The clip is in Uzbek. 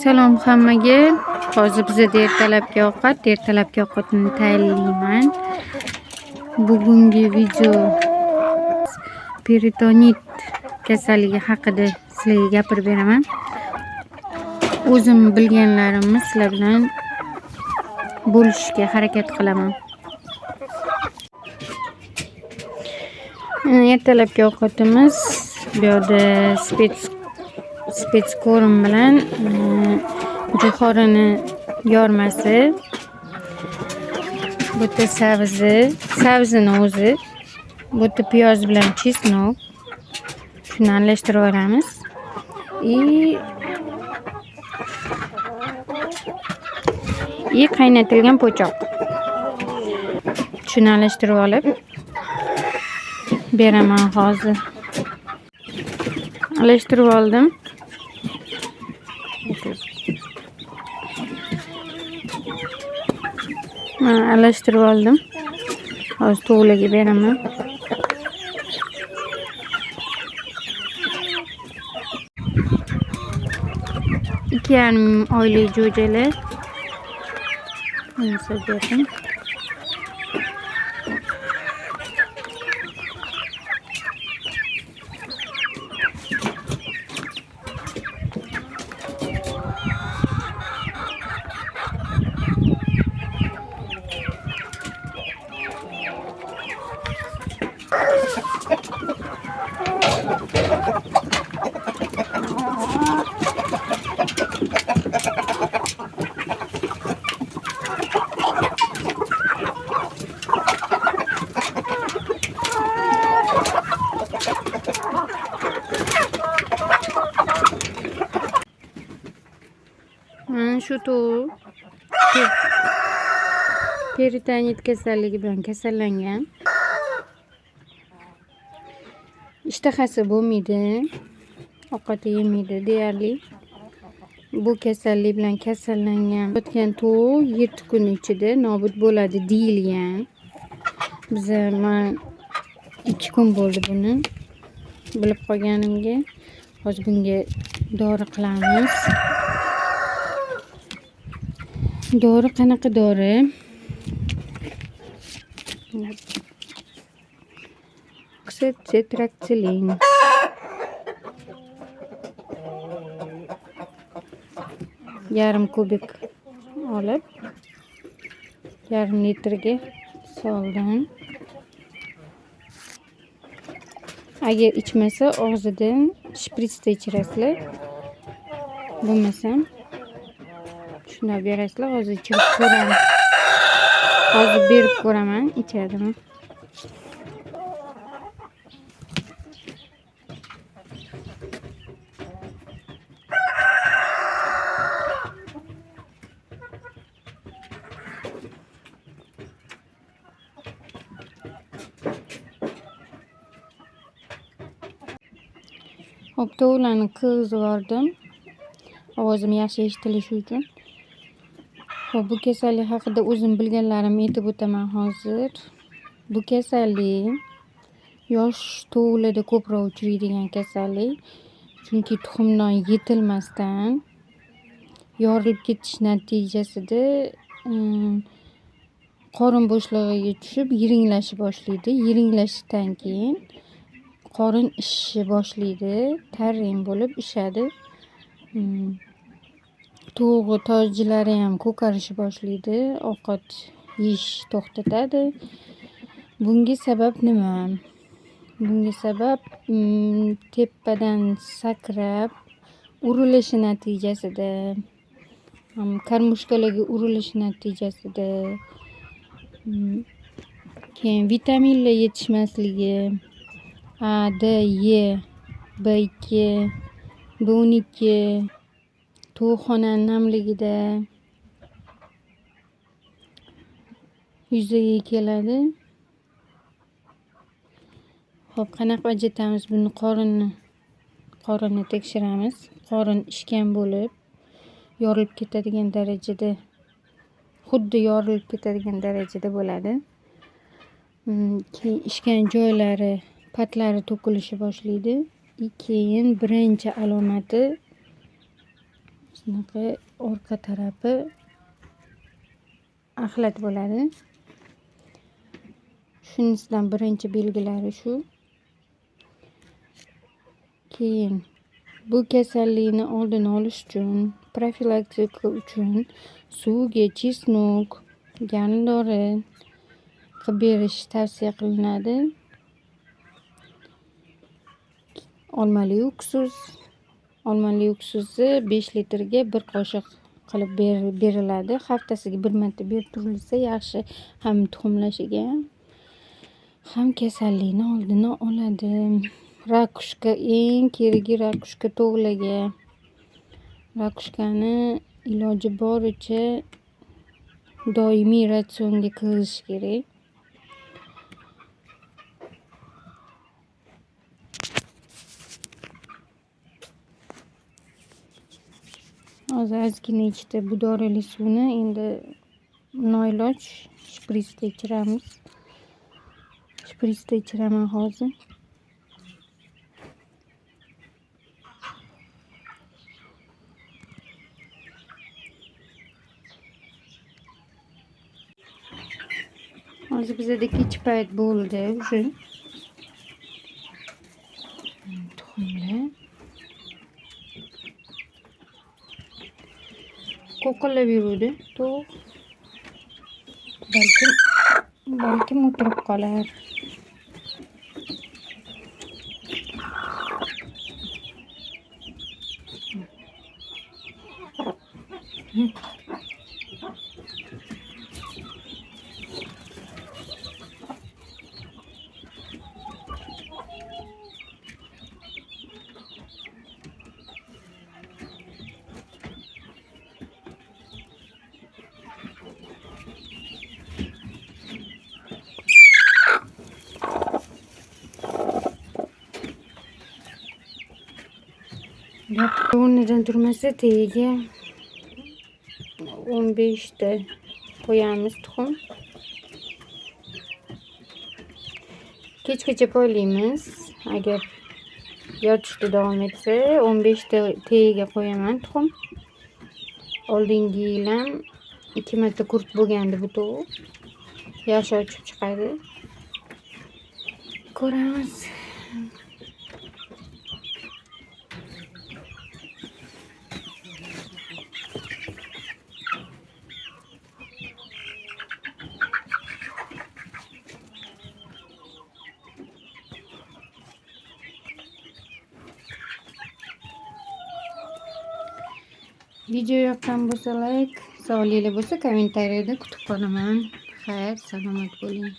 Salom hammaga. Hozir bizada ertalabki ovqat, ertalabki ovqatni tayyorlayman. Bugungi video peritonit kasalligi haqida sizlarga gapirib beraman. O'zim bilganlarimni sizlar bilan bo'lishishga harakat qilaman. Ertalabki ovqatimiz bu yerda spetskorm bilan jo'xorini yormasi, bu yerda sabzi, sabzini o'zi, bu yerda piyoz bilan chesnok. Shuni aralashtirib olamiz. И qaynatilgan po'choq. Shuni aralashtirib olib beraman hozir. Aralashtirib oldim. Mana aralashtirib oldim. Hozir tovuqlarga beraman. Ikki yarim oylik jo'jalar. Buni berdim. Mana shu tovuq peritonit kasalligi bilan kasallangan. Ishtahasi bo'lmaydi, ovqat yemaydi deyarli. Bu kasallik bilan kasallangan o'tgan tovuq 7 kun ichida nobud bo'ladi deyilgan. Biza man 2 kun bo'ldi buni bilib qolganimga. Hozir bunga dori qilamiz. Dori qanaqa dori? Oksitetratsiklin. Yarim kubik olib, yarim litrga soldim. Agar ichmasa og'zidan shpritsda ichirasizlar. Bo'lmasam shunday berasizlar. Hozir ichirib ko'raman. Hozir berib ko'raman, ichadimi? Hop, tovuqlarni qizib yubordim. Ovozim yaxshi eshitilishi uchun. Xo'p, bu kasallik haqida o'zim bilganlarimni aytib o'taman hozir. Bu kasallik yosh tovuqlarda ko'proq uchraydigan kasallik. Chunki tuxumdan yetilmasdan yorilib ketish natijasida qorin bo'shlig'iga tushib yiringlashib boshlaydi. Yiringlashdan keyin qorin ishishi boshlaydi, tarang bo'lib ishadi. To'g'i tojilari ham ko'karishni boshlaydi, ovqat yeyish to'xtatadi. Bunga sabab nima? Bunga sabab tepadan sakrab urilishi natijasida, karmushkalarga urilishi natijasida, keyin vitaminlar yetishmasligi, A, D, E, B2, B12, tovuqxona namligida yuzaga keladi. Xo'p, qanaqa ajratamiz buni? Qorinni tekshiramiz. Qorin ishgan bo'lib, yorilib ketadigan darajada, xuddi yorilib ketadigan darajada bo'ladi. Keyin ishgan joylari Patlari to'kilishi boshlaydi. Keyin birinchi alomati shunaqa orqa tarafi axlat bo'ladi. Shunisidan birinchi belgilari shu. Keyin bu kasallikni oldini olish uchun, profilaktika uchun suvga chesnok, gandori qilib berish tavsiya qilinadi. Olmali uksus. Olmali uksusi 5 litrga 1 qoshiq qilib beriladi. Haftasiga bir marta berib turilsa yaxshi. Ham tuxumlashiga, ham kasallikni oldini oladi. Rakushka eng keragi rakushka tovuqlarga. Rakushkani iloji boricha doimiy ratsionga kirgizish kerak. Hozir ozgina ichdi bu dorili suvni endi noiloj shpritsda ichiramiz. Shpritsda ichiraman hozir. Hozir bizada kech payt bo'ldi уже. Tuxumlar. Qo'qillab yuruvdi tovuq. Balkim o'tirib qolar. O'rnidan turmasa tagiga 15 ta qo'yamiz tuxum. Kechgacha poylaymiz. Agar yotishda davom etsa 15 ta tagiga qo'yaman tuxum. Oldingi yil ham 2 marta kurt bo'lgandi bu tovuq. Yaxshi ochib chiqadi. Ko'ramiz. Video yoqqan bo'lsa like, savolinglar bo'lsa kommentariyada kutib qolaman. Xayr, salomat bo'ling.